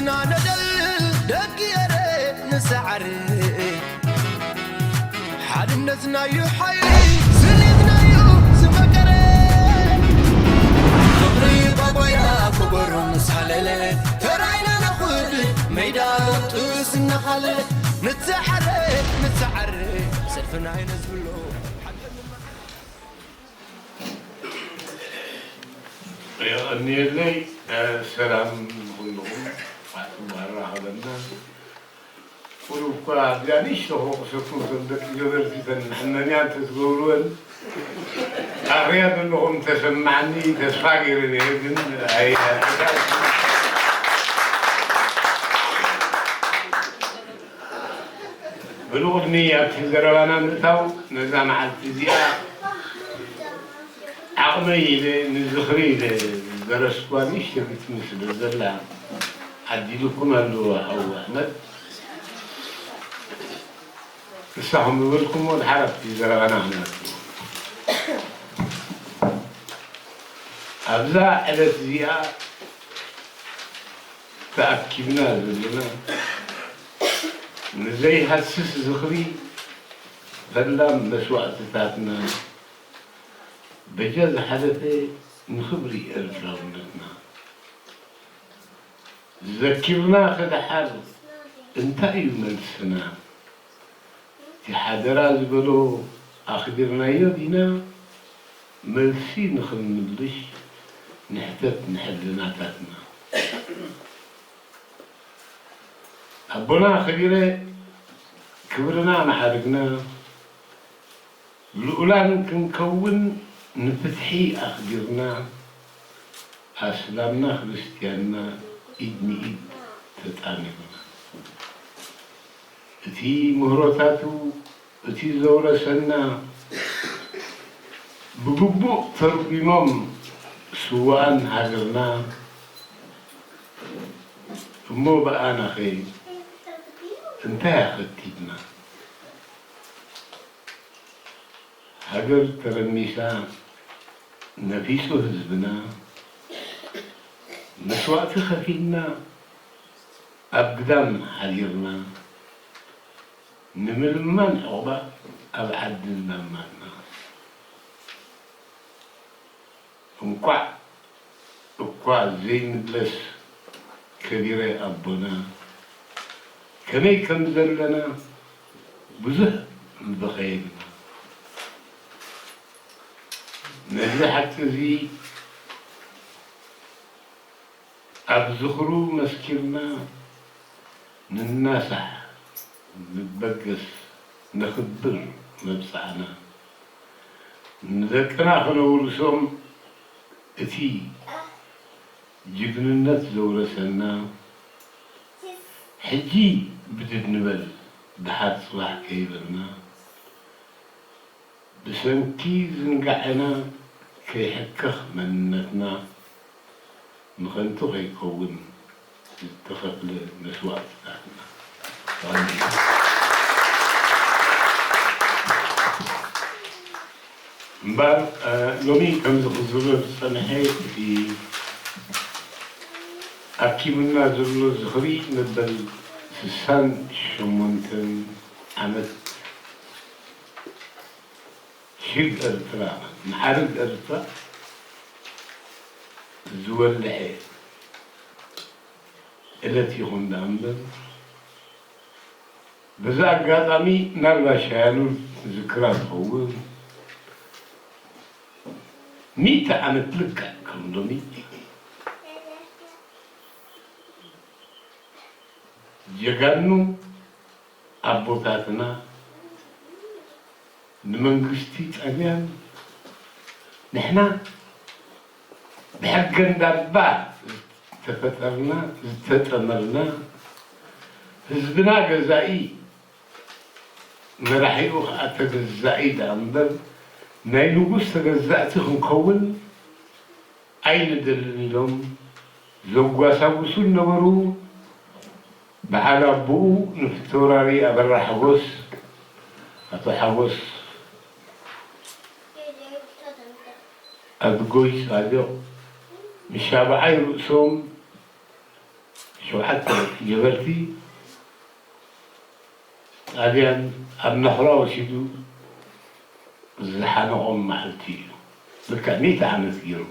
ነደል ደቂ ኤረ ንሰዓር፣ ሓድነትና ዩ ሓይሊ፣ ስኒትና ዩ ዝመቀረ። ፍቕሪ ባጓያ ከበሮ ምስ ሃለለ፣ ተራይና ነኹድ ሜዳ ጥስ እናኻለ። ንሰዓር፣ ንሰዓር፣ ሰልፍና ዩ ነዝብሎ። የቐንየለይ። ሰላም ንኹልኹም፣ ኣቱም ኣራኸበና። ቁሩብ እኳ ኣብዚኣ ንእሽቶ ከወቕሰኩም፣ እቶም ደቂ ገበርቲ፣ እተን ሕመምያ እንተትገብርወን፣ ኣኽርያ ዘለኹም ተሰማዕኒ ተስፋ ገይረ ነይረ፣ ግን ኣይ-፣ ብንቕድሚ ኣብቲ ዘረባና ምእታው፣ ነዛ መዓልቲ እዚኣ ዓቕመይ ኢለ ንዝኽሪ ኢለ ዝደረስኩዋ ንእሽቶ ግጥሚ ስለ ዘላ፣ ዓዲሉኩም ኣሎ ሓው ኣሕመድ። ንሳኹም ዝበልኩሞ ድሓር ኣብቲ ዘረባና ክነኣቱ። ኣብዛ ዕለት እዚኣ ተኣኪብና ዘለና፣ ንዘይሃስስ ዝኽሪ ፈላም መስዋእትታትና፣ በጃ ዝሓለፈ ንኽብሪ ኤርትራውነትና ዘኪርና ከድሓር እንታይ እዩ መልስና? እቲ ሓደራ ዝበሎ ኣኽቢርናዮ ዲና? መልሲ ንኽንምልሽ ንሕተት ንሕልናታትና። ኣቦና ኣኽቢረ ክብርና መዓርግና ልኡላን ክንከውን ንፍትሒ ኣኽቢርና፣ ኣስላምና ክርስትያንና ኢድ ንኢድ ተጣሚርና። እቲ ምህሮታቱ፣ እቲ ዘውረሰና ብግቡእ ተርጒሞም ስውኣን ሃገርና፣ እሞ ብኣናኸ እንታይ ኣኸቲልና? ሃገር ተረሚሳ፣ ነፊሱ ህዝብና፣ መስዋእቲ ከፊልና፣ ኣብ ግዳም ሓዲርና፣ ንምልማን ዕቑባ ኣብ ዓዲ እናማትና። እንቋዕ እኳ ዘይምለስ ከቢረ ኣቦና፣ ከመይ ከም ዘለና ብዙሕ ምበኸየልና። ነዚ ሓቂ እዚ ኣብ ዝኽሩ መስኪርና ንናሳሕ፣ ንበገስ፣ ነኽብር መብጽዓና። ንደቅና ክነውርሶም እቲ ጅግንነት ዘውረሰና፣ ሕጂ ብድድ ንበል፣ ደሓር ጽባሕ ከይበልና፣ ብሰንኪ ዝንጋዐና ከይሕከኽ መንነትና፣ ንኸንቱ ከይከውን ዝተኸፍለ መስዋእትታትና። እምበኣር፣ እ፣ ሎሚ ከምዚ ክዝረብ ዝጸንሐ፣ እቲ ኣኪቡና ዘሎ ዝኽሪ መበል ስሳን ሸሞንተን ዓመት ሽግ ኤርትራ፣ መዓርግ ኤርትራ ዝወልዐ ዕለት ይኹን ደኣ እምበር፣ በዚ ኣጋጣሚ ምናልባት ሻያሉል ዝክራ ዝኸውን ሚእቲ ዓመት ልክዕ ከም ሎሚ ጀጋኑ ኣቦታትና ንመንግስቲ ጸልያን ንሕና ብሕገ እንዳባ ዝተፈጠርና ዝተጠመርና ህዝብና ገዛኢ መራሒኡ ኸዓ ተገዛኢ ደኣ እምበር ናይ ንጉስ ተገዛእቲ ክንከውን ኣይንደልን ኢሎም ዘጓሳጉሱ ነበሩ። በዓል ኣቦኡ ንፊተውራሪ ኣበራ ሓጎስ፣ ኣቶ ሓጎስ ኣድጎይ ጻድቕ፣ ንሻብዓይ ርእሶም ሸውዓተ ጀበርቲ ጣልያን ኣብ ናኹራ ወሲዱ ዝሓነቖም መዓልቲ እዩ። ልክዕ ሚእቲ ዓመት ገይሩ።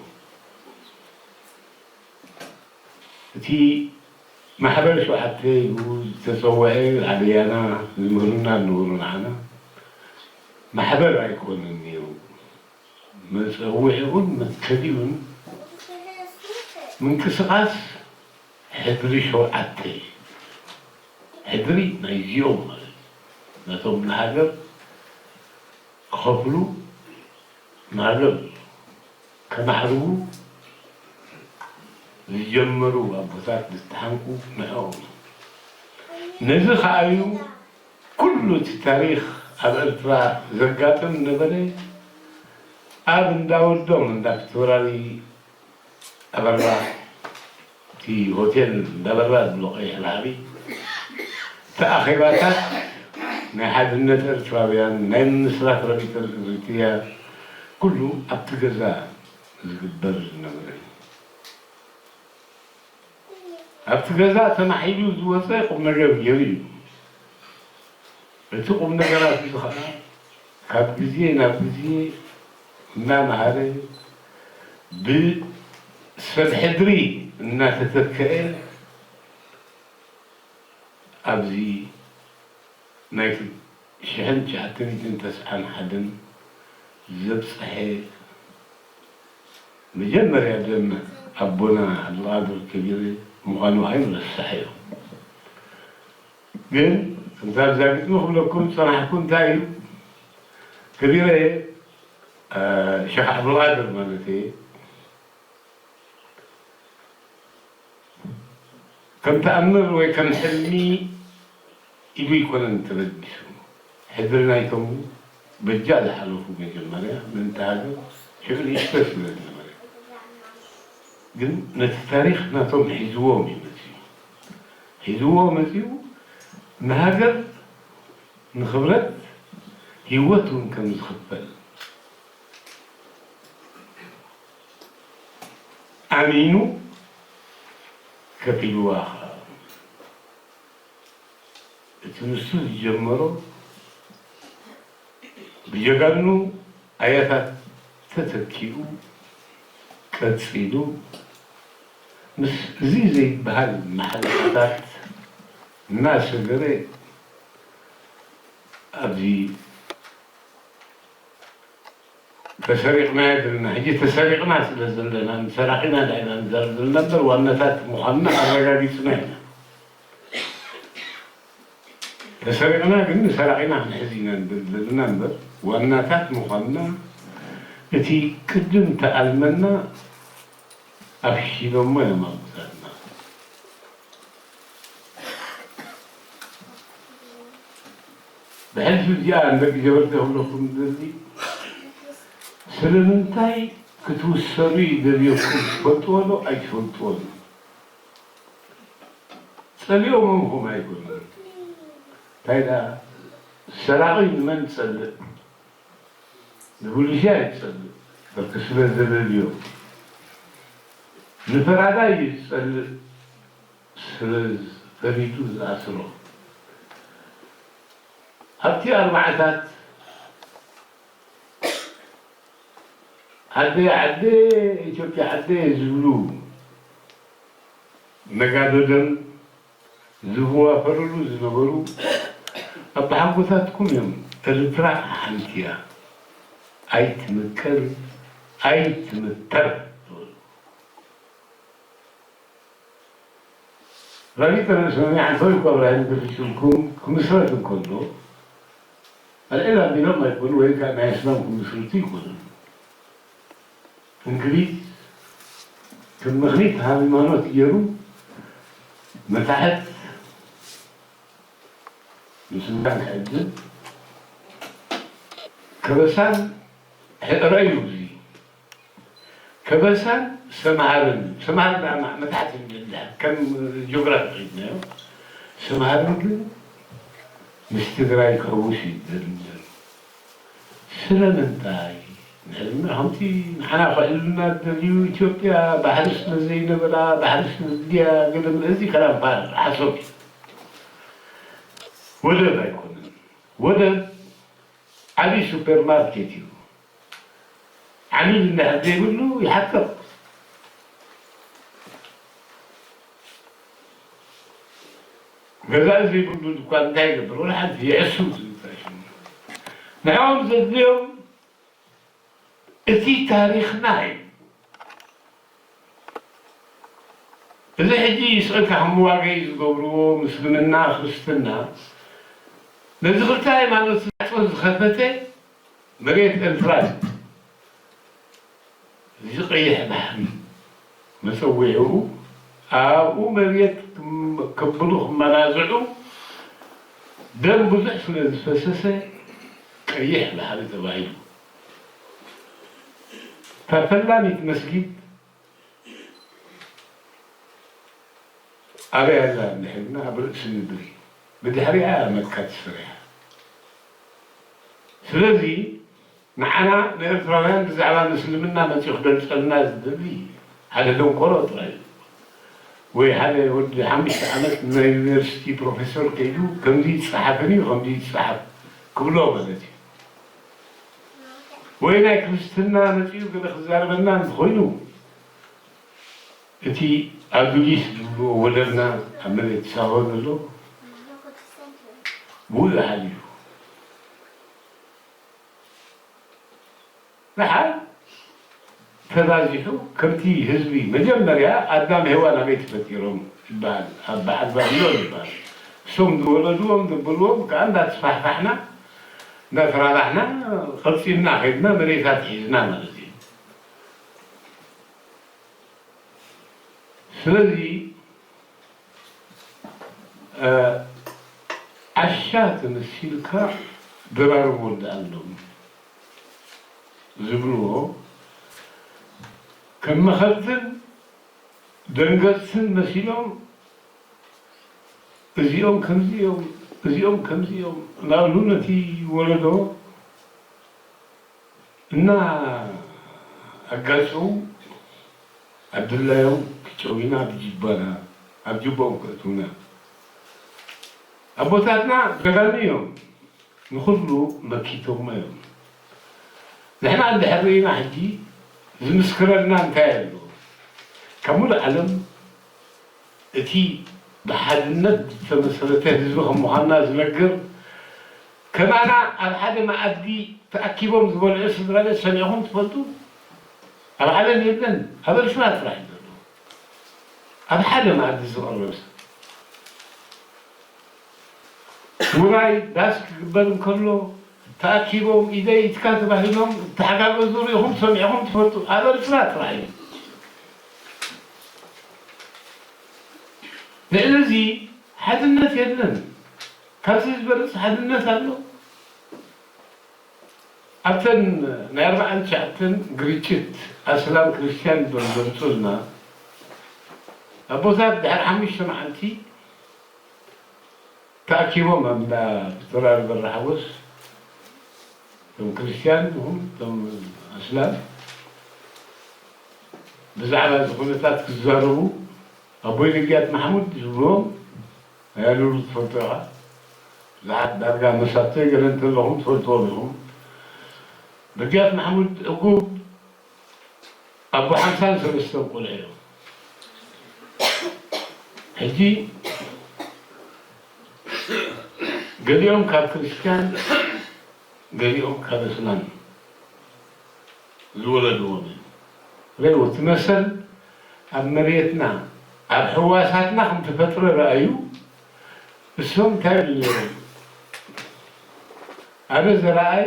እቲ ማሕበር ሸውዓተ ኢሉ ዝተጸውዐ፣ ኣበያና ዝምህሩና ዝነበሩ ንዓና ማሕበር ኣይኮነን ነይሩ። መጸውዒኡን መትከሊኡን ምንቅስቓስ ሕድሪ ሸውዓተ እዩ። ሕድሪ ናይዚኦም ማለት እዩ። ነቶም ንሃገር ክኸፍሉ፣ ንሃገር ከማዕርጉ ዝጀመሩ ኣቦታት ዝተሓንቁ ንዕኦም እዩ። ነዚ ከኣ እዩ ኩሉ እቲ ታሪኽ ኣብ ኤርትራ ዘጋጥም ነበረ። ኣብ እንዳወዶም እንዳ ፊታውራሪ ኣበራ፣ እቲ ሆቴል እንዳበራ ዝብሎ ቀይሕ ላዕሊ፣ እቲ ኣኼባታት ናይ ሓድነት ኤርትራውያን፣ ናይ ምምስራት ረቢት ኤርትርያ፣ ኩሉ ኣብቲ ገዛ ዝግበር ዝነበረ እዩ። ኣብቲ ገዛ ተማሒሉ ዝወፀ ቁም ነገር ገይሩ እዩ። እቲ ቁም ነገራት እዚ ኸዓ ካብ ግዜ ናብ ግዜ እናመሃረ ብሰብ ሕድሪ እናተተክአ ኣብዚ ናይ ሽሕን ትሽዓተ ሚእትን ተስዓን ሓደን ዘብፀሐ መጀመርያ ደም ኣቦና ዓብዱልቃድር ከቢረ ምዃኑ ኣይንረስዓዮ። ግን ከምዛ ኣብዛ ግጥሚ ክብለኩም ዝጸናሕኩ እንታይ እዩ፣ ከቢረ፣ እ፣ ሸኽ ዓብዱልቃድር ማለት እየ፣ ከም ተኣምር ወይ ከም ሕልሚ ኢሉ ኣይኮነን ተበጊሱ። ሕድሪ ናይቶም በጃ ዝሓለፉ መጀመርያ ምእንቲ ሃገር ሽዑ ንእሽቶ ስለ ዝነበረ። ግን ነቲ ታሪኽ ናቶም ሒዝዎም እዩ መጺኡ። ሒዝዎ መጺኡ ንሃገር ንኽብረት ህይወት እውን ከም ዝኽፈል ኣሚኑ ከፊልዋ ኸኣ። እቲ ንሱ ዝጀመሮ ብጀጋኑ ኣያታት ተተኪኡ ቀጺሉ፣ ምስ እዚ ዘይበሃል ማሕለኻታት እናሰገረ ኣብዚ ተሰሪቕና ዘለና፣ ሕጂ ተሰሪቕና ስለ ዘለና፣ ንሰራቒና ዳኢና ንዛረብ ዘለና እምበር፣ ዋናታት ምዃንና ኣረጋጊጽና ኢና። ተሰሪቕና ግን ንሰራቒና ክንሕዝ ኢና ንብል ዘለና እምበር፣ ዋናታት ምዃንና እቲ ቅድም ተኣልመና ኣፍሺሎሞ እዮም ኣቦታትና። ብሕልፊ እዚኣ ንደቂ ጀበርቲ ክብለኩም ዝደሊ፣ ስለምንታይ ክትውሰኑ ይደልየኩም ትፈልጥዎ ዶ ኣይትፈልጥዎን? ጸሊኦምኹም ኣይኮኑን። እንታይ ደኣ ሰራቒ ንመን ጸልእ? ንብሉሻ ይጸልእ፣ በቲ ስለ ዘደልዮ። ንፈራዳይ ይጸልእ፣ ስለ ፈሪዱ ዝኣስሮ። ኣብቲ ኣርባዓታት ዓደይ ዓደይ፣ ኢትዮጵያ ዓደይ ዝብሉ ነጋዶ ደም ዝዋፈሩሉ ዝነበሩ ኣባሓጎታትኩም እዮም። ኤርትራ ሓንቲ እያ፣ ኣይትምቀል፣ ኣይትምተር ዝበሉ። ረቢጥ ርእሲ መሚዓ እንተወይኮ እብራሂም ገፊሱልኩም ክምስረት እንከሎ፣ ኣልዒል ኣቢሎም ኣይኮኑ ወይ ከዓ ናይ እስላም ክምስርቱ ይኮኑ። እንግሊዝ ከም ምኽኒት ሃይማኖት ገይሩ መታሕት ንሱዳን ክዕድል ከበሳን ሕጥረ እዩ። እዚ ከበሳን ሰምሃርን፣ ሰምሃር ደኣ መ-፣ መታሕት እዩ ዝብል ከም ጂኦግራፊ ሒዝናዮ። ሰምሃርን ግን ምስ ትግራይ ክሕውስ እዩ ዝደሊ ነይሩ። ስለምንታይ? ንሕና ከምቲ ንዓና ክዕልልና ዝደልዩ፣ ኢትዮጵያ ባሕሪ ስለ ዘይነበራ፣ ባሕሪ ስለ ዝድልያ፣ ገለ መለ፣ እዚ ከላም ፋር ሓሶት እዩ። ወደብ ኣይኮነን። ወደብ ዓብዪ ሱፐርማርኬት እዩ። ዓሚል እንድሕር ዘይብሉ ይሓቅቕ። ገዛኢ ዘይብሉ ድኳን እንታይ ይገብር? ወላ ሓንቲ የዕስብ ዝብል ጥራይ ሽሙ። ንዕኦም ዘድልዮም እቲ ታሪኽና እዩ። እዚ ሕጂ ይስእልካ ከም መዋገዪ ዝገብርዎ ምስልምና፣ ክርስትና፣ ነዚ ክልተ ሃይማኖት ማዕጾ ዝኸፈተ መሬት ኤርትራ እዩ። እዚ ቀይሕ ባሕሪ መጸውዒኡ፣ ኣብኡ መሬት ክም-፣ ክብሉ ክመናዝዑ ደም ብዙሕ ስለ ዝፈሰሰ ቀይሕ ባሕሪ ተባሂሉ። እታ ፈላሚት መስጊድ ኣበይ ኣላ እንድሕር ኢልና፣ ኣብ ርእሲ ምድሪ፣ ብድሕሪኣ እያ መካ ተሰሪሓ። ስለዚ ንዓና ንኤርትራውያን ብዛዕባ ምስልምና መጺኡ ክገልጸልና ዝደሊ ሓደ ደንቆሮ ጥራይ እዩ። ወይ ሓደ ወዲ ሓሙሽተ ዓመት ናይ ዩኒቨርሲቲ ፕሮፌሰር ከይዱ ከምዚ ይጸሓፍን እዩ፣ ከምዚ ይጸሓፍ ክብሎ ማለት እዩ። ወይ ናይ ክርስትና መጺኡ ገለ ክዛረበና እንተኾይኑ፣ እቲ ኣዱሊስ ዝብልዎ ወደብና ኣብ መሬት ሳሆ ዘሎ ብኡ እዩ ሓሊፉ። ደሓር ተባዚሑ፣ ከምቲ ህዝቢ መጀመርያ ኣዳም ሄዋን ኣበይ ተፈጢሮም ይበሃል፣ ኣብ በዓል ባቢሎን ይበሃል። እሶም ዝወለድዎም ዘበልዎም ከኣ እንዳተስፋሕፋሕና እንዳተራባሕና ቀጺልና ከይድና መሬታት ሒዝና ማለት እዩ። ስለዚ እ፣ ዓሻ ተመሲልካ ደራርብ ወዲ ኣለም ዝብልዎ ከም መኸርትን ደንገጽትን መሲሎም እዚኦም ከምዚ እዮም፣ እዚኦም ከምዚ እዮም እናበሉ ነቲ ወለዶ እና ኣጋጨው ኣብ ድላዮም ክጨውዩና ኣብ ጅባና ኣብ ጅባኦም ከእትውና ኣቦታትና ጀጋኑ እዮም። ንኹሉ መኪቶሞ እዮም። ንሕና እንድሕር ርኢና ሕጂ ዝምስክረልና እንታይ ኣሎ? ካብ ሙሉእ ዓለም እቲ ብሓድነት ዝተመሰረተ ህዝቢ ከም ምዃንና ዝነግር፣ ከማና ኣብ ሓደ መኣዲ ተኣኪቦም ዝበልዑ ስድራ ቤት ሰሚዕኹም ትፈልጡ? ኣብ ዓለም የለን፣ ኣብ ኤርትራ ጥራሕ እዩ ዘሎ። ኣብ ሓደ መኣዲ ዝቕረብ ሰብ። ውራይ ዳስ ክግበር እንከሎ ተኣኪቦም ኢደይ ኢድካ ተባሂሎም ዝተሓጋገዙ ርኢኹም ሰሚዕኹም ትፈልጡ? ኣብ ኤርትራ ጥራሕ እዩ። ልዕሊ እዚ ሓድነት የለን። ካብዚ ዝበልጽ ሓድነት ኣሎ? ኣብተን ናይ ኣርባዓን ትሽዓተን ግርጭት ኣስላም ክርስትያን ዶ ዘምጹልና ኣቦታት ድሕሪ ሓሙሽተ መዓልቲ ተኣኪቦም ኣብ እንዳ ዶክተር ኣበራ ሓጎስ እቶም ክርስትያን ይኹን እቶም ኣስላም ብዛዕባ እዚ ኩነታት ክዛረቡ ኣቦይ ነጊያት ማሕሙድ ዝብልዎም ኣያሉሉ ትፈልጦ ኢኻ። ብዙሓት ዳርጋ መሳተይ ገለ እንተለኹም ትፈልጥዎም ኢኹም። ነጊያት ማሕሙድ ዕቁብ ኣቦ ሓምሳን ሰለስተን ቆልዑ እዮም። ሕጂ ገሊኦም ካብ ክርስትያን ገሊኦም ካብ እስላም ዝወለድዎም እዩ። ርእይዎ፣ እቲ መሰል ኣብ መሬትና ኣብ ሕዋሳትና ከም ተፈጥረ ረኣዩ። እሶም እንታይ ይብሉ ነይሮም? ኣነ ዘረኣይ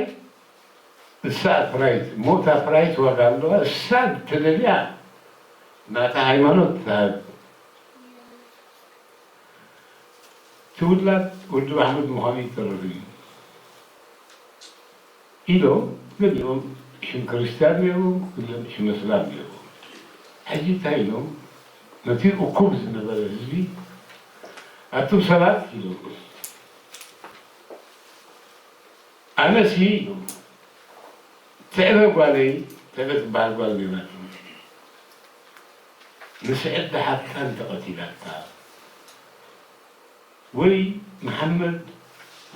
እሳ ፕራይት ሞታ ፕራይት ዋጋ ኣለዋ። እሳ ተደልያ ናታ ሃይማኖት ትሃብ። እቲ ውላድ ወዲ ማሕሙድ ምዃኑ ይተርፍ እዩ ኢሎም ገሊኦም ሽም ክርስትያን ነይሮም፣ ገሊኦም ሽም እስላም ነይሮም። ሕጂ እንታይ ኢሎም? ነቲ እኩብ ዝነበረ ህዝቢ ኣቱም ሰባት ኢሎም ኣነሲ ኢሎም ትዕበ ጓለይ፣ ትዕበ ትበሃል ጓል ነይራትኒ። ንስዕድ ሓፍታ እንተቐቲላታ፣ ወይ መሓመድ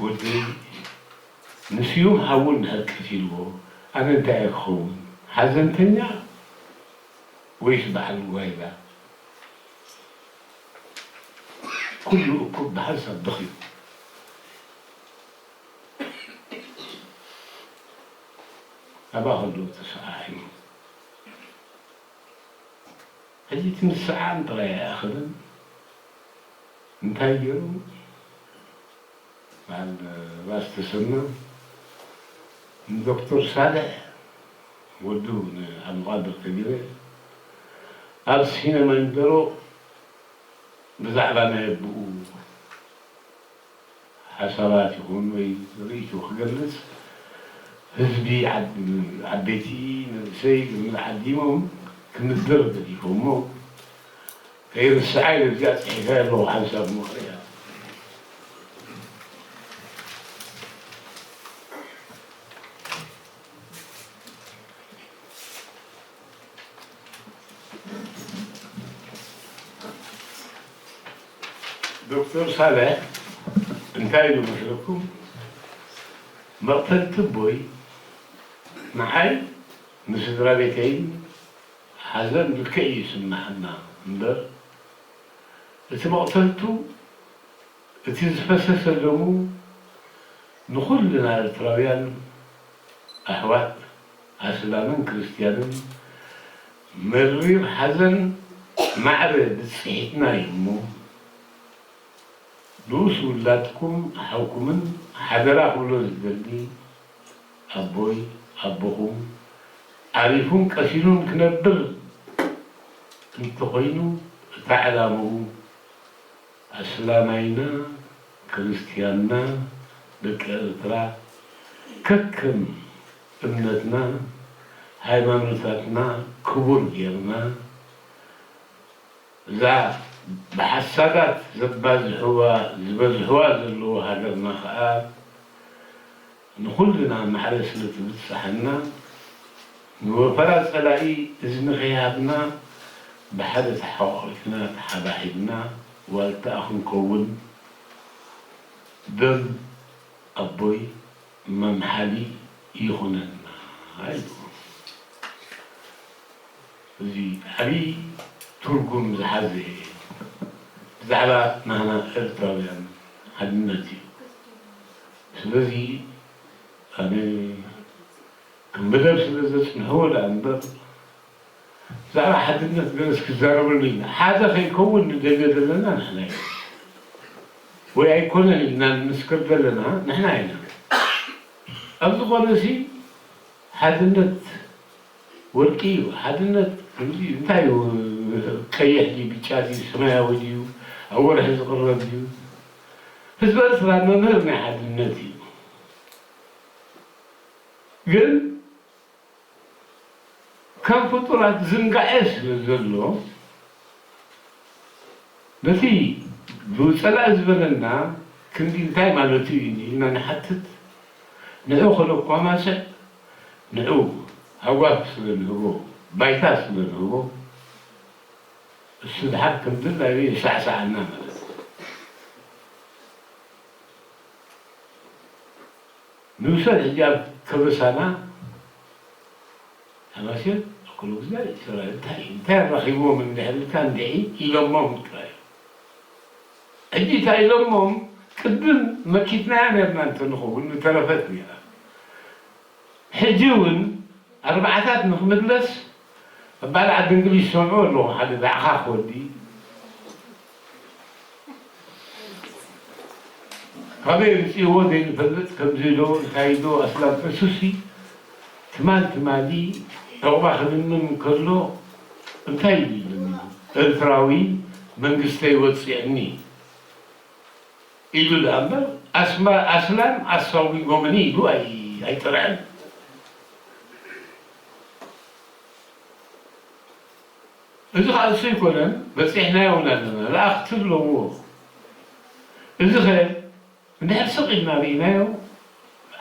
ወደይ ንስዩም ሓዉ እንድሕር ቀቲልዎ፣ ኣነ እንታይ እየ ክኸውን? ሓዘንተኛ ወይስ በዓል ጓይላ? ኩሉ እኩብ ብሓንሳብ በኺዩ። ኣባ ከሎ ተሰዓዒሙ። ሕጂ እቲ ምስዓም ጥራይ ኣይኣኸለን። እንታይ ገይሩ? በዓል ራስ ተሰማ ንዶክተር ሳልሕ ወዱ ንዓብዱቃድር ከቢረ ኣብ ሲነማ ኢንደሮ ብዛዕባ ናይ ኣቦኡ ሓሳባት ይኹን ወይ ርእይቶ ክገልጽ ህዝቢ ዓድ-፣ ዓበይቲ መንእሰይ ልምድ ዓዲሞም ክምድር ገዲፎሞ ከይርስዓ ኢለ እዚኣ ጽሒፈ ኣለኹ ሓንሳብ ምኽሪ እያ። ዶክተር ሳልሕ እንታይ ኢሉ መስለኩም? መቕተልቲ ኣቦይ ንዓይ ንስድራ ቤተይን ሓዘን ልክዕ እዩ ይስምዓና እምበር፣ እቲ መቕተልቱ እቲ ዝፈሰሰ ደሙ ንኹልና ኤርትራውያን ኣሕዋት ኣስላምን ክርስትያንን መሪር ሓዘን ማዕረ ብጽሒትና እዩ እሞ፣ ንኡስ ውላድኩም ሓውኩምን ሓደራ ክብሎ ዝደሊ ኣቦይ ኣቦኹም ዓሪፉን ቀሲኑን ክነብር እንተኾይኑ እታ ዕላምኡ ኣስላማይና ክርስትያንና ደቂ ኤርትራ ከከም እምነትና ሃይማኖታትና ክቡር ጌርና እዛ ብሓሳዳት ዘባዝሕዋ ዝበዝሕዋ ዘለዉ ሃገርና ኸኣ ንኹልና ማዕረ ስለ ትብጽሓና ንወፈራ ጸላኢ እዝኒ ከይሃብና ብሓደ ተሓቋቒፍና ተሓባሒብና ዋልታ ክንከውን ደም ኣቦይ መምሓሊ ይኹነና ኢሉ። እዚ ዓብዪ ትርጉም ዝሓዘ ብዛዕባ ናህና ኤርትራውያን ሓድነት እዩ። ስለዚ ኣነ ከም መደብ ስለ ዘጽንሕዎ ደኣ እምበር ብዛዕባ ሓድነት ገለስ ክዛረበሉ ኢና። ሓደ ከይከውን ንደልዮ ዘለና ንሕና ኢና። ወይ ኣይኮነን ኢልና ንምስክር ዘለና ንሕና ኢና። ኣብ ዝኾነሲ ሓድነት ወርቂ እዩ። ሓድነት ከምዚ እዩ። እንታይ እዩ? ቀይሕ ድዩ፣ ብጫ ድዩ፣ ሰማያዊ ድዩ፣ ኣብ ወርሒ ዝቕረብ ድዩ? ህዝቢ ኤርትራ መምህር ናይ ሓድነት እዩ። ግን ከም ፍጡራት ዝንጋዐ ስለ ዘሎ፣ ነቲ ብጸላኢ ዝበለና ክንዲ እንታይ ማለቱ እዩ ኢልና ንሓትት። ንዑ ከነኳማስዕ፣ ንዑ ሃጓፍ ስለ ንህቦ፣ ባይታ ስለ ንህቦ፣ እሱ ድሓር ከም ድላዩ የሳዕስዓና ማለት እዩ። ንውሰድ ሕጂ ኣብ ከበሳና ተማስዮን ኣኩሉ ግዜ ሰራዊት እንታይ እዩ? እንታይ ኣራኺብዎም እንድሕር ኢልካ እንድዒ ኢሎሞም ጥራይ። ሕጂ እንታይ ኢሎሞም? ቅድም መኪትናያ ነርና እንተንኸውን ምተረፈት ነይራ። ሕጂ እውን ኣርባዓታት ንኽምለስ ኣብ በዓል ዓዲ እንግሊዝ ይሰምዑ ኣለኹ። ሓደ ዳዕኻኽ ወዲ ካበይ ኣምፅእዎ ዘይንፈልጥ ከምዚ ዶ እንታይ ዶ ኣስላም እሱሲ ትማል ትማሊ ዕቑባ ክልምን ከሎ እንታይ ኢሉ ኢሉኒ? ኤርትራዊ መንግስተይ ወፂዕኒ ኢሉ ደኣ እምበር ኣስማ-፣ ኣስላም ኣሳጒጎምኒ ኢሉ ኣይ-፣ ኣይጠርዐን። እዚ ኸዓ እሱ ኣይኮነን፣ በጺሕናዮ እውን ኣለና። ለኣኽቲ ኣለዎ። እዚ ኸ እንድሕር ስቕ ኢልና ርኢናዮ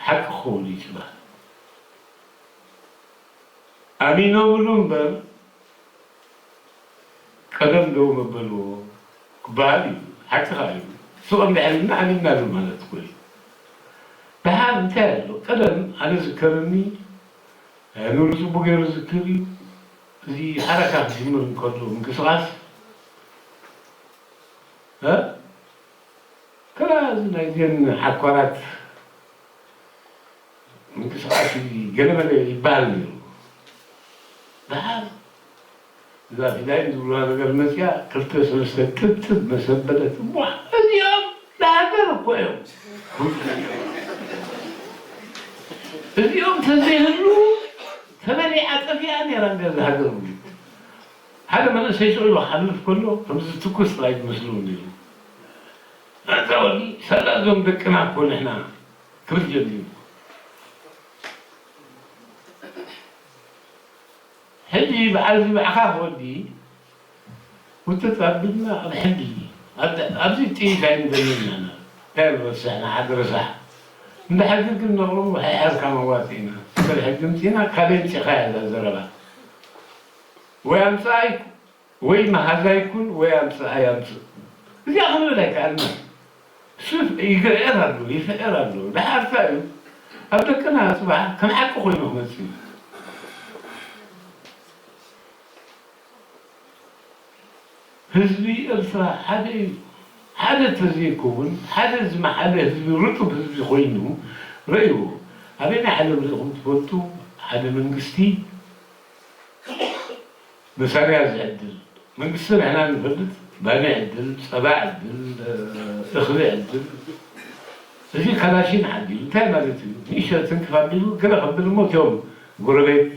ሓቂ ክኸውን እዩ ዝበሃል። ኣሚኖምሉ እምበር ቀደም ደው መበልዎ ክበሃል እዩ። ሓቅኻ እዩ። ስቕ እንድሕር ኢልና ኣሚንናሉ ማለት እኮ እዩ። ደሓር እንታይ ኣሎ? ቀደም ኣነ ዝከረኒ፣ ኣእምሮ ጽቡቕ ገይሩ ዝክር እዩ። እዚ ሓረካ ክጅምር እንከሎ ምንቅስቓስ፣ እ? ከላ እዚ ናይዘን ሓኳራት ምንቅስቓስ ገለመለ ይበሃል ነይሩ። ደሓር እዛ ፊዳይን ዝብሉዋ ነገር መፅያ፣ ክልተ ሰለስተ ጥብጥብ መሰበለት። እሞ እዚኦም ንሃገር እኮ እዮም። እዚኦም ተዘይህሉ ተበሊዓ ጠፊኣ ነይራ እንደ ሃገር። ሓደ መንእሰይ ስቕ ኢሉ ክሓልፍ ከሎ ከምዚ ትኩስ ጥራይ ዝመስሉ ነይሩ። ኣታ ወዲ፣ ሳላ እዞም ደቅና እኮ ንሕና ክብል ጀሚሩ። ሕጂ በዓል እዚ ባዕኻ ክወዲ ውጥጥ ኣቢልና ኣብ ሕጊ፣ ኣብ-፣ ኣብዚ ጥይት ኣይንደልናና። እንታይ ንረስሕና? ሓደ ረሳሕ። እንዳ ሕጊ ግን ነቕርቡ፣ ሕሕርካ መዋፅኢና። ስለ ሕጊ ምፅኢና፣ ካበይ ምፂእኻ እያ እዛ ዘረባ? ወይ ኣምፅኣይ ወይ መሃዛይ ኩን ወይ ኣምፅኣይ ኣምፅእ። እዚኣ ክንብል ኣይከኣልናን። እሱ ይግዕር ኣሎ፣ ይፍዕር ኣሎ። ደሓር እንታይ እዩ? ኣብ ደቅና ፅባሕ ከም ሓቂ ኮይኑ ክመፅእ እዩ። ህዝቢ ኤርትራ ሓደ እዩ። ሓደ ተዘይከውን፣ ሓደ ዝመሓለ ህዝቢ፣ ርጡብ ህዝቢ ኮይኑ ረእይዎ። ኣበየናይ ዓለም ርኢኹም ትፈልጡ? ሓደ መንግስቲ መሳርያ ዝዕድል፣ መንግስቲ ንሕና ንፈልጥ፣ ባኒ ዕድል፣ ጸባ ዕድል፣ እኽሊ ዕድል። እዚ ካላሽን ዓዲሉ እንታይ ማለት እዩ? ንእሽቶ ትንክፍ ኣቢሉ ገለ ከብል እሞ እቲኦም ጎረቤት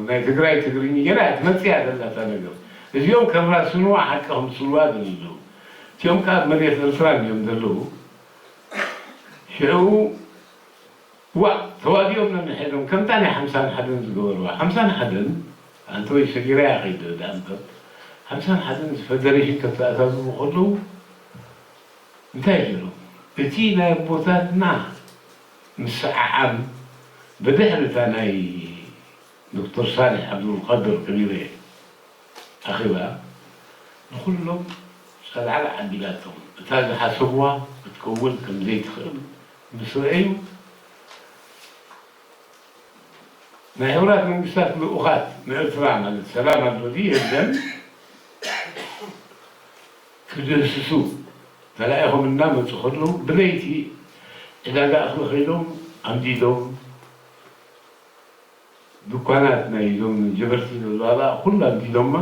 ናይ ትግራይ ትግርኛ ገለ እያ ትመጽእ እያ ዘላ እታ ነገር። እዚኦም ከራስንዋ ሓቂ ከምስልዋ ደልዩ። እቲኦም ከኣ ኣብ መሬት ኤርትራ እዮም ዘለዉ። ሽዑ ዋእ፣ ተዋዲኦም ነንሕዶም ከምታ ናይ ሓምሳን ሓደን ዝገበርዋ። ሓምሳን ሓደን ኣንተ ወይ ሰጊራ እያ ከይደ ደኣ እምበር፣ ሓምሳን ሓደን እዚ ፈደሬሽን ከተኣታትዉ ከለዉ እንታይ ገይሮም? እቲ ናይ ኣቦታትና ምስዕዓም ብድሕሪ እታ ናይ ዶክተር ሳልሕ ዓብዱልቃድር ከቢረ ኣኼባ ንኹሎም ጸላዕላዕ ኣቢላቶም፣ እታ ዝሓሰብዋ ክትከውን ከም ዘይትኽእል ምስ ረኣዩ፣ ናይ ሕቡራት መንግስታት ልኡኻት ንኤርትራ ማለት ሰላም ኣሎ ድዩ የለን ክድህስሱ ተላኢኾም እናመጹ ከለዉ፣ ብለይቲ ዕዳጋ እኽሊ ከይዶም ኣንዲዶም፣ ድኳናት ናይ እዞም ጀበርቲ ዘለዋ ኩላ ኣንዲዶማ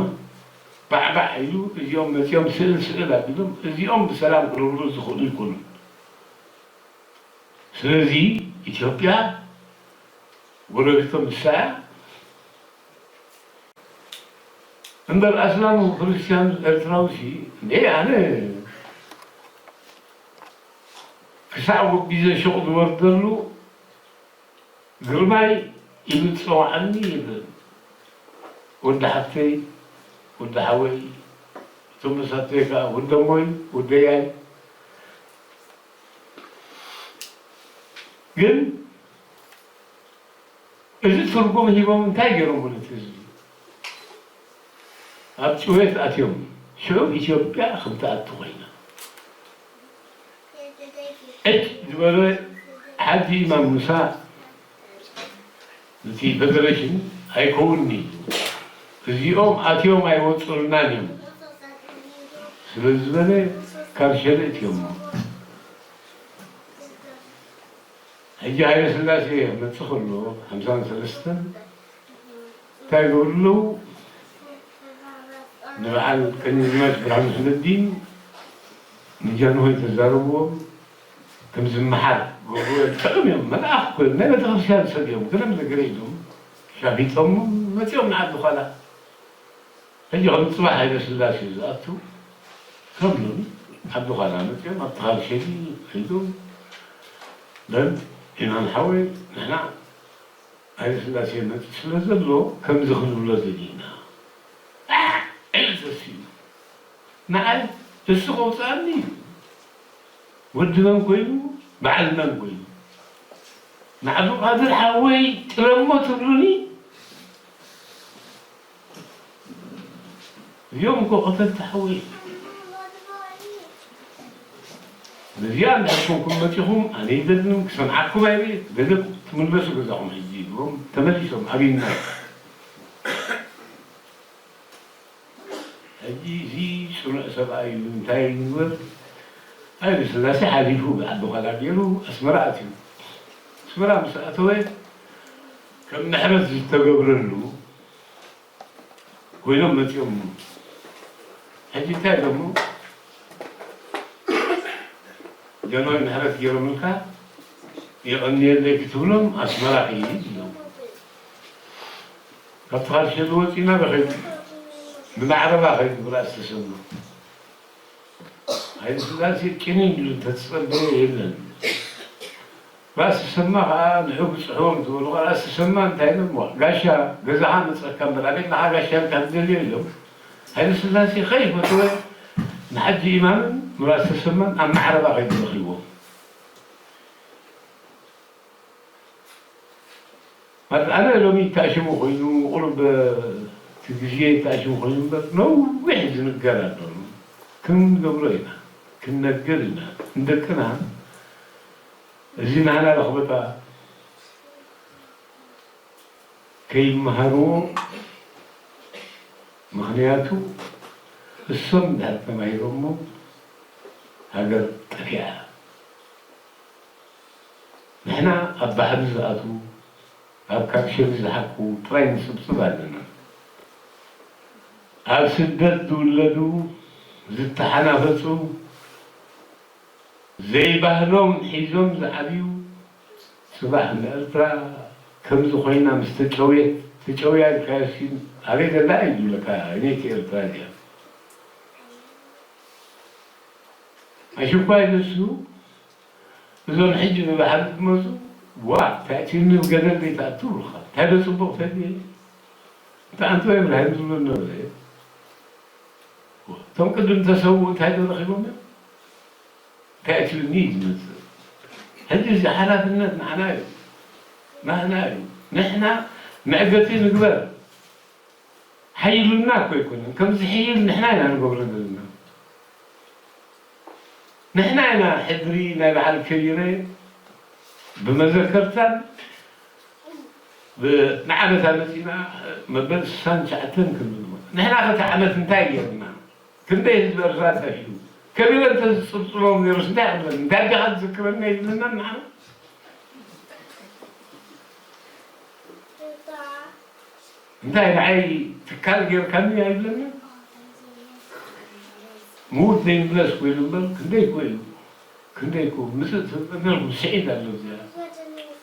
ባዕባዕ ኢሉ፣ እዚኦም መጺኦም ስእል ስእል ኣቢሎም፣ እዚኦም ብሰላም ክነብሩ ዝኽእሉ ኣይኮኑን። ስለዚ ኢትዮጵያ ጎረቤቶም ንሳ እያ። እምበር ኣስላም ክርስትያን ኤርትራዊ ሲ እንዴ ኣነ ክሳዕ ወቢዘ ሹቕ ዝወርደሉ ግርማይ ኢሉ ዝጸውዓኒ የለን። ወዲ ሓፍተይ፣ ወዲ ሓወይ፣ እቶም መሳተይ ከኣ ወደሞይ፣ ወደያይ። ግን እዚ ትርጉም ሂቦም እንታይ ገይሮም ነቲ ህዝቢ? ኣብ ጭውየት ኣትዮም። ሽዑ ኢትዮጵያ ከም ትኣቱ ኮይና። ዕጭ ዝበለ ሓጂ ኢማም ሙሳ ነቲ ፈደረሽን ኣይከውንን እዩ። እዚኦም ኣትዮም ኣይወፁልናን እዮም ስለ ዝበለ ካብ ሸለ እትዮሞ። ሕጂ ሃይለ ስላሴ ክመጽእ ከሎ ሓምሳን ሰለስተን እንታይ ይገብሩ ኣለዉ? ንበዓል ቀኛዝማች ብርሃኑ ስለዲን ንጃንሆይ ተዛረብዎም፣ ከም ዝመሓር ገብርዎ እዮም። ጥዑም እዮም፣ መልኣኽ እኮ እዮም፣ ናይ ቤተክርስትያን ሰብ እዮም። ገለም ዘገረ ኢሎም ሻፊጦም መጺኦም ንዓዲ ዃላ። ሕጂ ከም ጽባሕ ሃይለ ስላሴ ዝኣቱ ከም ሎሚ ዓዲ ዃላ መጺኦም ኣብቲ ካልሸሊ ከይዶም በል ኢማም ሓወይ ንሕና ሃይለ ስላሴ መጺ ስለ ዘሎ ከምዚ ክንብሎ ደሊና። ኣሕ! ኢሉ ተሲኡ። ንዓይ እሱ ከውጽኣኒ እዩ። ወዲ መን ኮይኑ? በዓል መን ኮይኑ? ንዓብዱልቃድር ሓወይ ጥለሞ ትብሉኒ? እዚኦም እኮ ከተልቲ ሓወይ፣ ነዚኣ እንድሕር ኮንኩም መጺኹም፣ ኣነ ይደግም ክሰምዓኩም ኣይብል፣ ገንዘብ ትምለሱ ገዛኹም ሕጂ ኢልዎም ተመሊሶም ኣብዩና። ሕጂ እዚ ጽኑዕ ሰብኣይ እዩ፣ እንታይ ይግበር? ሃይለ ስላሴ ሓሊፉ ብዓዲ ዃላ ገይሩ ኣስመራ ኣትዩ። ኣስመራ ምስ ኣተወ ከም ምሕረት ዝተገብረሉ ኮይኖም መጺኦም። ሕጂ እንታይ ኢሎሞ? ጀንሆይ ምሕረት ገይሮምልካ የቐንየለይ ክትብሎም ኣስመራ ኺድ ኢሎም። ካብቲ ካልሸል ወፂና በኸይዱ ብማዕረባ ኸይዱ ብራእሲ ተሰማ። ሃይለ ስላሴ ጭንን ኢሉ እንተተጸበየ የለን። ራእሲ ተሰማ ኸዓ ንዑ ብጽሕዎም ዝበሉ ራእሲ ተሰማ እንታይ ኢሎም? ጋሻ ገዛኻ መጸካ እምበር ኣቤት ንኻ ጋሻ ኢልካ ትደልዮ ኢሎም። ሃይለ ስላሴ ከይፈተወ ንሓጂ ኢማምን ንራእሲ ተሰማን ኣብ ማዕረባ ኸይዱ ረኺብዎም። ማለት ኣነ ሎሚ ተኣሽሙ ኮይኑ ቁሩብ እቲ ግዜ ተኣሽሙ ኮይኑ እምበር ነዊሕ ዝንገር ኣሎ። ክንገብሮ ኢና፣ ክንነግር ኢና። ንደቅና እዚ ናህና ረኽበታ ከይመሃርዎ፣ ምኽንያቱ እሶም እንድሕር ተማሂሮሞ ሃገር ጠፊኣ። ንሕና ኣብ ባሕሪ ዝኣትዉ፣ ኣብ ካፕሽን ዝሓቁ ጥራይ ንጽብጽብ ኣለና። ኣብ ስደት ዝውለዱ፣ ዝተሓናፈጹ፣ ዘይባህሎም ሒዞም ዝዓብዩ፣ ጽባሕ ንኤርትራ ከምዚ ኮይና ምስ ተጨውየት፣ ተጨውያ ኢልካዮሲ ኣበይ ዘላ እዩ ዝብለካ፣ ኣበይቲ ኤርትራ እዚኣ። ኣሽኳይ ንሱ እዞም ሕጂ ብባሕሪ ዝመጹ፣ ዋ፣ እንታይ እቲ ንብ ገደል ዘይትኣቱ ብልኻ፣ እንታይ ዶ ጽቡቕ ተድየ? እንታይ ኣንቶ ኢብራሂም ዝብሎ ነበረ? እቶም ቅድም ተሰውኡ እንታይ ዶ ረኺቦም እዮም? እንታይ እቲ ንብ ዝመጽእ? ሕጂ እዚ ሓላፍነት ንዓና እዩ። ናህና እዩ። ንሕና መዕገቲ ንግበር። ሓይሉና እኮ ኣይኮነን። ከም ዝሕይል ንሕና ኢና ንገብሮ ዘለና። ንሕና ኢና ሕድሪ ናይ በዓል ከቢረ ብመዘከርታን ብ-፣ ንዓመታ መጺና መበል ስሳን ትሽዓተን ክንብል። ንሕና ከቲ ዓመት እንታይ ጌርና? ክንደይ ህዝቢ ኤርትራ ጠፊኡ? ከቢረ እንተዝጽብጽቦም ነይሩስ እንታይ ክብለኒ? እንታይ ዲኻ ትዝክረኒ ኣይብለናን ንዓና? እንታይ ንዓይ ትካል ጌርካኒ ኣይብለንን? ምዉት ዘይምለስ ኮይኑ እምበር ክንደይ እኮ እዩ፣ ክንደይ እኮ ምጽእ ትብል ነበርኩም። ስዒድ ኣሎ እዚኣ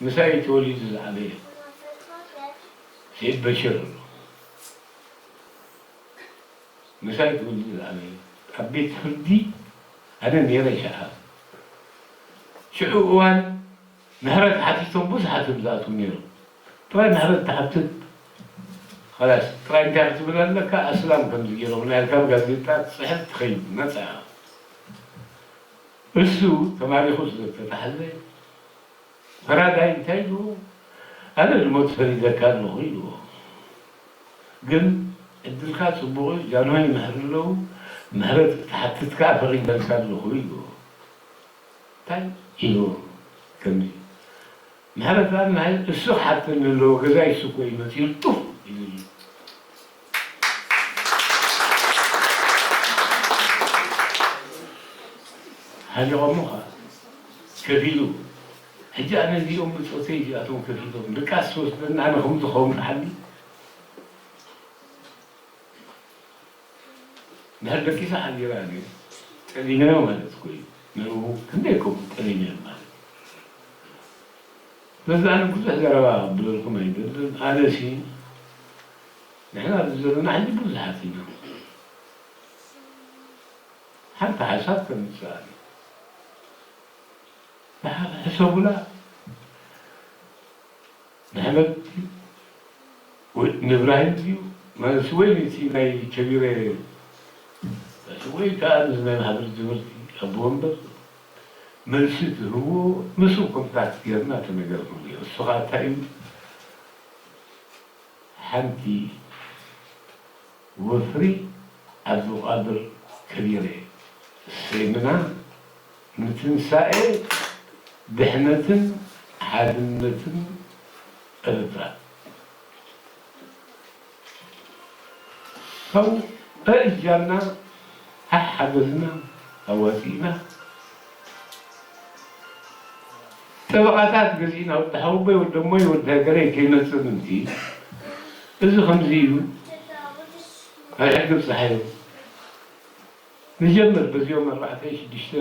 ምሳይ ተወሊዱ ዝዓበየ ስዒድ በሽር ኣሎ። ምሳይ ተወሊዱ ዝዓበየ ኣብ ቤት ፍርዲ ኣነ ነይረ ሸዓ። ሽዑ እዋን ምሕረት ሓቲቶም ብዙሓት እዮም ዝኣትዉ ነይሮም። ጥራይ ምሕረት ትሓትት፣ ኸላስ፣ ጥራይ እንታይ ክትብል ኣለካ? ኣስላም ከምዚ ገይሮም፣ ናይ ካብ ጋዜጣ ትጽሕፍ ትኸይድ፣ ነጻ ኢኻ። እሱ ተማሪኹ ስለ ዝተታሕዘ፣ ፈራዳይ እንታይ ኢልዎ? ኣነ ዝሞት ፈሪደካ ኣለኹ ኢልዎ። ግን ዕድልካ ጽቡቕ እዩ፣ ጃንሆይ ይምሕሩ ኣለዉ፣ ምሕረት ክትሓትት ከኣ ፈሪደልካ ኣለኹ ኢልዎ። እንታይ ኢልዎ? ከምዚ ምሕረት ከኣ ንሃይለ እሱ ክሓተኒ ኣለዎ፣ ገዛይ እሱ እኮ እዩ መጺኡ ጡፍ ኢሉኒ። ሓሊቖሞ ኸኣ ከፊሉ። ሕጂ ኣነ እዚኦም ብጾተይ እዚኣቶም ከፊሎም ድቃስ ትወስደኒ ኣነ ከምኡ ዝኸውን ዓሊ። ድሕር ደቂሳ ሓዲራ ግን ጠሊመዮ ማለት እኮ እዩ። ንዕኡ ክንደይ ከምኡ ጠሊመዮ ማለት እዩ። በዚ ኣነ ብዙሕ ዘረባ ክብለልኩም ኣይደልን። ኣነሲ ንሕና ኣብዚ ዘለና ሕጂ ብዙሓት ኢና። ሓንቲ ሓሳብ ከምጽእ ኣነ። ንሓ-፣ ሕሰቡላ። ንሕመድ ድዩ? ወይ ንእብራሂም ድዩ? ማለት ወይ ነቲ ናይ ከቢረ ወይ ከኣ ነዚ ናይ ማሕበር ጀበርቲ ኣቦ ወንበር መልሲ ትህብዎ፣ ምስኡ ኮንታክት ጌርና እቲ ነገር ክንሪኦ። እሱ ኸኣ እንታይ እዩ? ሓንቲ ወፍሪ ዓብዱልቃድር ከቢረ፣ ሰይምና ንትንሳኤ ድሕነትን ሓድነትን ኤርትራ። ካብኡ እጃምና ሓሓገዝና ኣዋፂእና ጠበቓታት ገዚእና፣ ወዲ ሓወቦይ፣ ወዲ እሞይ፣ ወዲ ሃገረይ ከይመፅእ ምእንቲ፣ እዚ ከምዚ እዩ፣ ኣይሕግብ ፀሓዩ። ንጀምር በዚኦም ኣርባዕተ ሽዱሽተ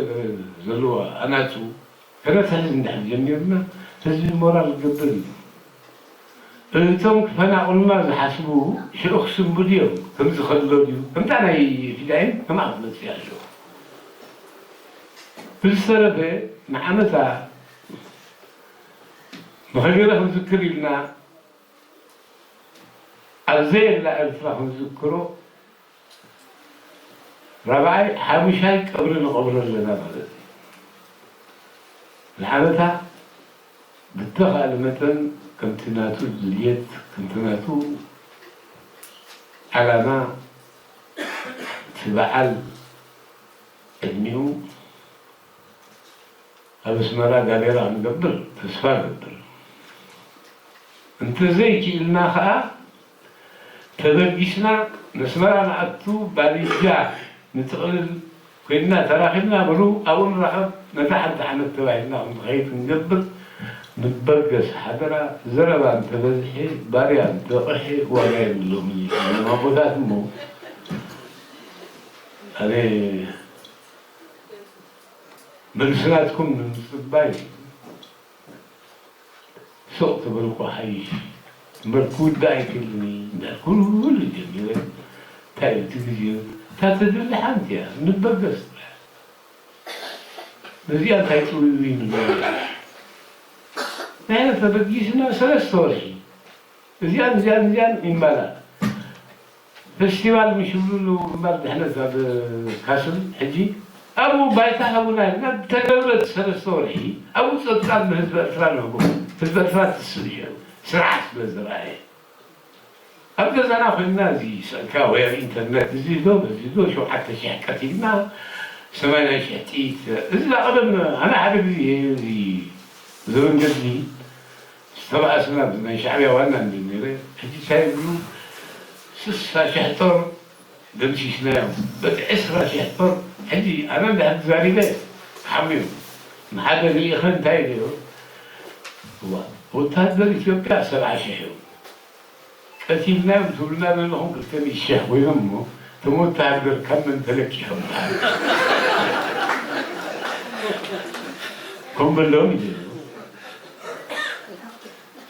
ዘለዋ ኣናፁ ከነትሕዝ እንድሕር ጀሚርና፣ ህዝቢ ሞራል ዝገብር እዩ። እቶም ክፈናቕሉና ዝሓስቡ ሽዑ ክስንብዱ እዮም። ከምዚ ከሎ ድዩ? ከምታ ናይ ፊዳይን ከምኣ ክትመፅእ ኣለዎ። ብዝተረፈ ንዓመታ መኸቢረ ክንዝክር ኢልና ኣብ ዘየላ ኤርትራ ክንዝክሮ ራብዓይ ሓሙሻይ ቀብሪ ንቐብሮ ኣለና ማለት እዩ። ንዓመታ ብተኻእለ መጠን ከምቲ ናቱ ድልየት፣ ከምቲ ናቱ ዓላማ፣ እቲ በዓል ዕድሚኡ ኣብ ኣስመራ ዳቤራ ክንገብር ተስፋ እገብር። እንተዘይክኢልና ኸኣ ተበጊስና ነስመራ ንኣቱ፣ ባሊጃ ንጥቕልል ኮይንና ተራኺብና በሉ ኣብኡ ንራኸብ፣ ነታ ሓንቲ ዓመት ተባሂልና ክንኸይድ ክንገብር ንበገስ ሓደራ። ዘረባ እንተበዝሐ ባርያ እንተቐሐ ዋጋ የብሎምን እዮም ኣቦታት እሞ ኣነ መልሲ ናትኩም ንምጽባይ ስቕ ትብል እኮ ሓይሽ እምበር ክውዳእ ኣይክእልን እዩ እንዳልኩ ኩሉ ጀሚረ። እንታይ እዩ እቲ ግዜ? እታ ትድሊ ሓንቲ እያ፣ ንበገስ ጥራሕ። እዚኣ እንታይ ጥውዩ እዩ ንብሎ? ንሕና ተበጊስና ሰለስተ ወርሒ እዚኣን እዚኣን እዚኣን ይምባላ። ፈስቲቫል ምሽብሉሉ ግንባር ድሕነት ኣብ ካስል ሕጂ ኣብኡ ባይታ ሃቡና ኢልና ብተገብረት ሰለስተ ወርሒ ኣብኡ ጸብጻብ ንህዝቢ ኤርትራ ንህቦ። ህዝቢ ኤርትራ ትስብ ሽዑ ስርዓት ስለ ዝረኣየ ኣብ ገዛና ኮይንና እዚ ስእልካ ወይ ኣብ ኢንተርነት እዚ ዶ በዚ ዶ ሸውዓተ ሽሕ ቀቲልና ሰማንያ ሽሕ ጥይት እዚ ዛቐደም ኣነ ሓደ ግዜ እዚ ዘበን ገድሊ ዝተባእስና ናይ ሻዕብያ ዋና እንዲ ነይረ ሕጂ እንታይ ይብሉ ስሳ ሽሕ ጦር ደምሲስናዮም በቲ ዕስራ ሽሕ ጦር ሕጂ ኣነ እንድሕር ተዛሪበ ሓምዮም ንሓደ ልኢኸ እንታይ ነይሩ ወታደር ኢትዮጵያ ሰብዓ ሽሕ እዮም ቀቲልናዮም ትብሉና ዘለኹም ክልተ ሚእቲ ሽሕ ኮይኖም እሞ እቶም ወታደር ካብ መን ተለቂሖም በሃል ከም በሎም እዩ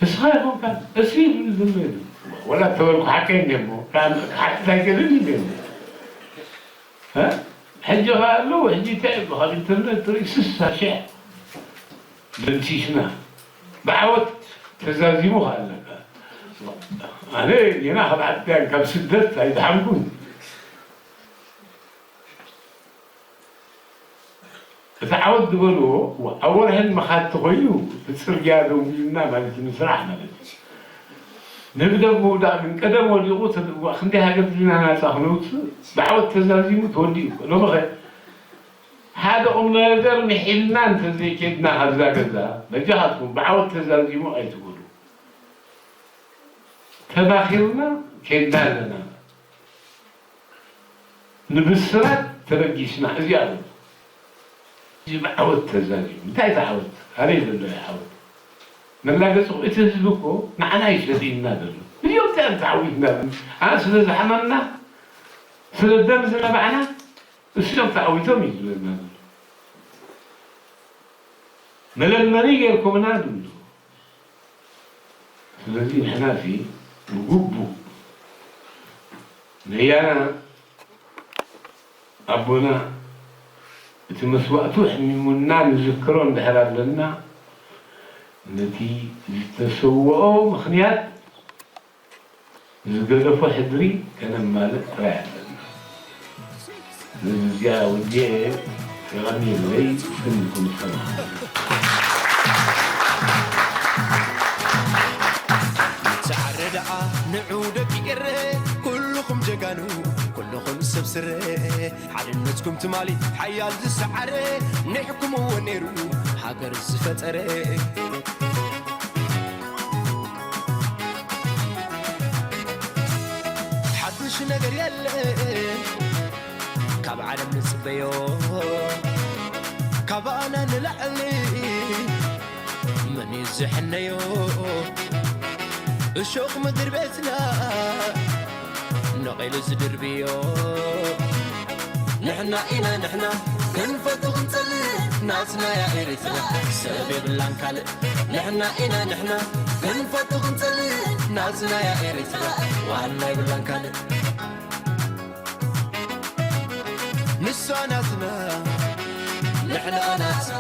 ንስኻ ይኾንካ እስሪ ይብሉ ዝም ኢሉ ወላ ተበልኩ ሓቀይ እንደ እሞ ሓቂ እንታይ ገልን እንደ እሞ ሕጂ ኸኣ ኣለዉ ሕጂ እንታይ ይብሉ ካብ ኢንተርነት ትርኢ ስሳ ሽሕ ደምሲስና ብዓወት ተዛዚሙ ኸኣ ኣለካ ኣነ ጌና ካብ ዓድያን ካብ ስደት ኣይድሓንኩን እቲ ዓወት ዝበልዎ ኣብ ወርሕን መኻቲ ኮይኑ እቲ ፅርግያ ደው ኢልና ማለት እዩ ንስራሕ ማለት እዩ ንህግደፍ ምውዳቕ ግን ቀደም ወዲቑ ተድዋ ክንደይ ሃገር ዲና ናፃ ክነውፅእ ብዓወት ተዛዚሙ ተወዲኡ ሎምኸ ሓደ ቁም ነገር ምሒልና እንተዘይኬድና ካብዛ ገዛ በጃኻትኩም ብዓወት ተዛዚሙ ኣይትበሉ ተማኺርና ኬድና ኣለና ንብስራት ተበጊስና እዚኣ እዩ እዚ ብዓወት ተዛዚሙ እንታይ እቲ ዓወት ኣበይ ዘሎ እዩ ዓወት መላገፂ እቲ ህዝቢ እኮ ንዓና እዩ ሸጢእና ዘሎ እዚኦም እንታይ እዮም ተዓዊትና ኣነ ስለ ዝሓመምና ስለ ደም ዝነባዕና እዚኦም ተዓዊቶም እዩ ዝብለና ዘሎ መለመኒ ጌርኩምና ዝብሉ ስለዚ ንሕና ሲ ብግቡእ ነያና ኣቦና እቲ መስዋእቱ ሕሚሙና ንዝክሮ እንድሕር ኣለና ነቲ ዝተሰውኦ ምኽንያት ዝገደፎ ሕድሪ ከነማልእ ጥራይ ኣለና። ነዚ እዚኣ ወዲኤ የቐንየለይ። ክንኩም ሰማዕ። ንትዓረ ደኣ ንዑ ደቂ ኤረ፣ ኩልኹም ጀጋኑ፣ ኩልኹም ሰብ ትረ ሓድነትኩም ትማሊ ሓያል ዝሰዓረ ንሕኩምዎ ነይሩ ሃገር ዝፈጠረ ሓዱሽ ነገር የለ ካብ ዓለም ንጽበዮ ካባና ንላዕሊ መን እዩ ዝሕነዮ እሾቕ ምድሪ ቤትና ነቒሉ ዝድርብዮ ንሕና ኢና ንሕና ክንፈቱ ክንጸልእ ናትናያ ኤርትራ ሰብ የብላን ካልእ ንሕና ኢና ንሕና ክንፈቱ ክንጸልእ ናትናያ ኤርትራ ዋና የብላን ካልእ ንሳ ናትና ንሕና ናታ